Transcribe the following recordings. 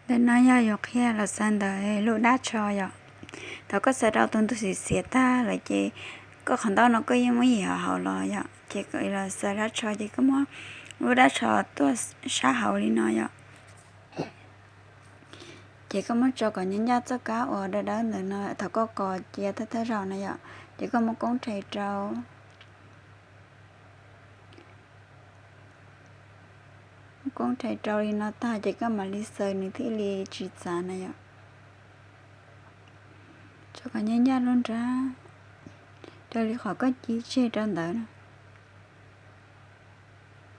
Ntawm no yog yuav qhia los xaws ntawm lub dab tsho yom. Thaum koj xaws rau tus ntug xiav xiav tag lawm ces koj qhov ntaub no koj yeej muab yim haus los yom, ces los xaws dab tsho ces koj muab lub dab tsho tuaj sab hauv li no yom. Ces koj muab tso kom nyob ncaj txoj kab uas dawb dawb ntawm no thaum koj kos cia thawj thawj zaug na yom. Ces koj muab koob rhe rau, muab koob rhe rau li no tag ces koj mam li xaws nws thiaj li tsis txav na yom. Tso kom nyob ncaj lub nrab, raws li qhov koj ci tseg rau ntawd na.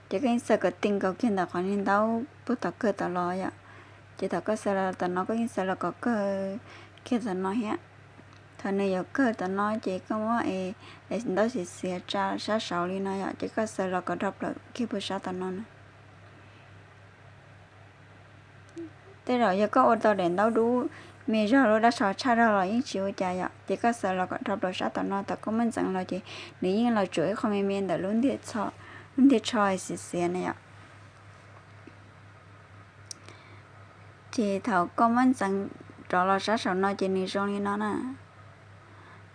Ces koj yeej xaws kom ti nkaus kiag ntawm qhov niag ntaub puag tom kawg tom los yom. Ces thaum koj xaws los tom no koj yeej xaws los kom kawg kiag tom no thiab. Thaum nws yuav kawg tom no ces koj muab es ntaub xiav xiav tsa sab saud li no yom, ces koj xaws los kom dhau plaws kiag puag sab tom no na. Tej zaum yog koj ua tau daim ntaub dub me zog lub dab tsho tshaj zog los yeej tsis ua cas yom, ces koj xaws los kom dhau plaws sab tom no, thaum koj muab ntxeev los ces nws yeej los tsuam ib qho me me ntawm lub ntiag, lub ntiag tsho xiav xiav na yom. Ces thaum koj muab ntxeev rov los sab saum no ces nws zoo li no na.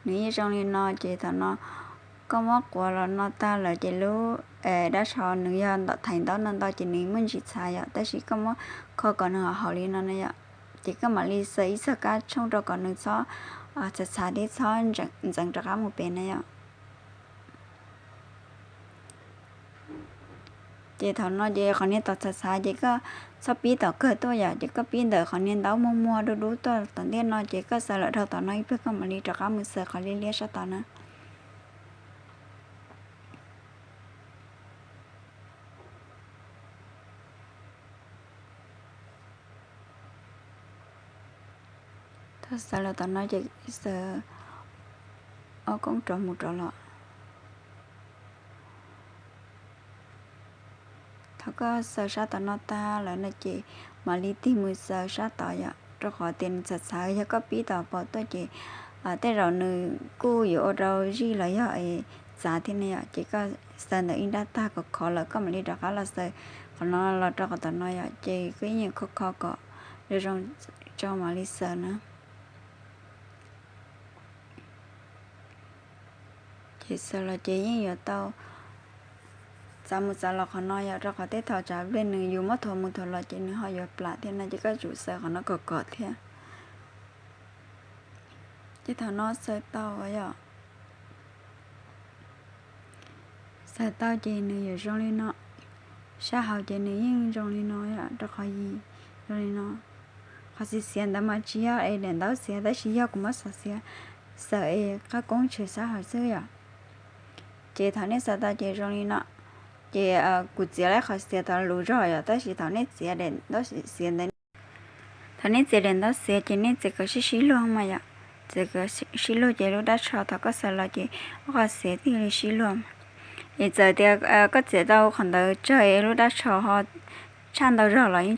Nws yeej zoo li no ces thaum no koj muab quav los no tag lawm ces lub dab tsho nws yog ntawm thaiv ntaub no ntau ces nws muaj ntsis txhav yom, tab sis koj muab kho kom nws haum li no na yom. Ces koj mam li xaws ib txoj kab tshooj rau kom nws txhob txhav txhav thiab txhob ntxeev rov qab mus pem na yom. Ces thaum no ces qhov niag tom txhav txhav ces koj txhob pib tom kawg tuaj yom, ces koj pib ntawm qhov niag ntaub muag muag dub dub tuaj tom ntej no, ces koj xaws los dhau tom no ib pliag koj mam li rov qab mus xaws qhov liab liab sab tod na. Thaum xaws los tom no ces xaws ob koob rov mus rov los. Thaum koj xaws sab tom no tag lawm no ces mam li tig mus xaws sab tod yom, rau qhov tias nws txhav txhav, yog koj pib tom paus tuaj ces tej zaum nws kuj yuav ua rau zij los yog txav thiab ne yom. Ces koj xaws ntawm ib nrab tag kom khov lawm koj mam li rov qab los xaws qhov no los rau qhov tom no yom, ces koj yeej yuav kho kho kom zoo zoo tso mam li xaws na. Ces xaws los ces yeej yuav tau txav mus txav los qhov no yom, rau qhov tej thaum tsam nplej nws yus muab thuav mus thuav los ces nws ho yuav plam thiab no ces koj tsum xaws qhov no kom kom thiab. Ces thaum no xaws tau yom. Xaws tau ces nws yuav zoo li no. Sab hauv ces nws yeej zoo li no yom, rau qhov yim zoo li no. Qhov xiav xiav ntawd mas tsis yog es daim ntaub xiav, tab sis yog kuv muab xov xiav xaws es qab koob tshem sab hauv xwb yom. Ces thaum nej xaws tau ces zoo li no. Ces kuv txiav lawm qhov xiav tau lus zog yom, tab sis thaum nej txiav daim ntaub xiav ntawd, thaum nej txiav daim ntaub xiav ces nej txiav kom sib sib luag mas yom. Txiav kom sib luag ces lub dab tsho thaum koj xaws los ces ob qho xiav thiaj li sib luag. Es txawm tias koj txiav tau qhov ntawd tsawg es lub dab tsho ho tshaj ntau zog los yeej